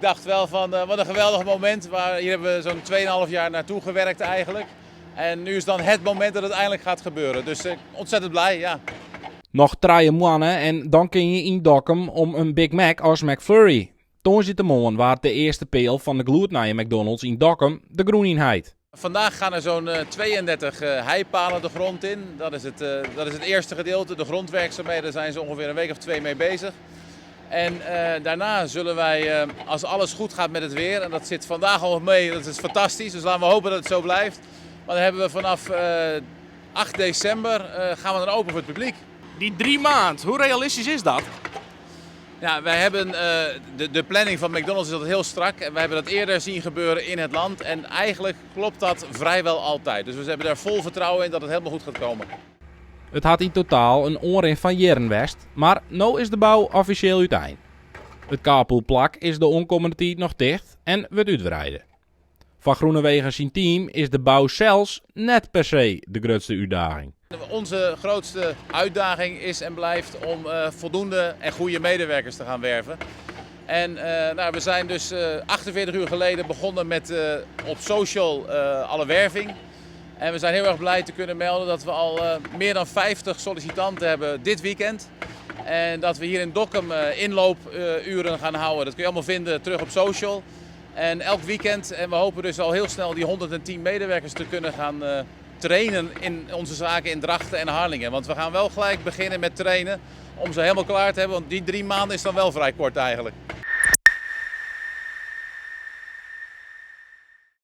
Ik dacht wel van wat een geweldig moment. Waar, hier hebben we zo'n 2,5 jaar naartoe gewerkt eigenlijk. En nu is dan het moment dat het eindelijk gaat gebeuren. Dus ontzettend blij, ja. Noch 3 moanne en dan kinne je yn Dokkum om in Big Mac as McFlurry. Tongersdeitemoarn waard de earste peal fan de gloednije McDonald's yn Dokkum de grûn yn heid. Vandaag gaan er zo'n 32 heipalen de grond in. Dat is het eerste gedeelte, de grondwerkzaamheden, daar zijn ze ongeveer een week of 2 mee bezig. En daarna zullen wij, als alles goed gaat met het weer, en dat zit vandaag al mee, dat is fantastisch, dus laten we hopen dat het zo blijft. Maar dan hebben we vanaf 8 december gaan we dan open voor het publiek. Dy 3 maand, hoe realistysk is dat? Ja, wij hebben de planning van McDonald's is altijd heel strak. En wij hebben dat eerder zien gebeuren in het land. En eigenlijk klopt dat vrijwel altijd. Dus we hebben daar vol vertrouwen in dat het helemaal goed gaat komen. It hat yn totaal in oanrin fan jierren west, mar no is de bou offisjeel útein. It carpoolplak is de oankommende tiid noch ticht en wurdt útwreide. Foar Groenewegen syn team is de bou sels net per se de grutste útdaging. Onze grootste uitdaging is en blijft om voldoende en goede medewerkers te gaan werven. En nou, we zijn dus 48 uur geleden begonnen met op social alle werving. En we zijn heel erg blij te kunnen melden dat we al meer dan 50 sollicitanten hebben dit weekend. En dat we hier in Dokkum inloopuren gaan houden. Dat kun je allemaal vinden terug op social. En elk weekend, en we hopen dus al heel snel die 110 medewerkers te kunnen gaan trainen in onze zaken in Drachten en Harlingen. Want we gaan wel gelijk beginnen met trainen om ze helemaal klaar te hebben. Want die 3 maanden is dan wel vrij kort eigenlijk.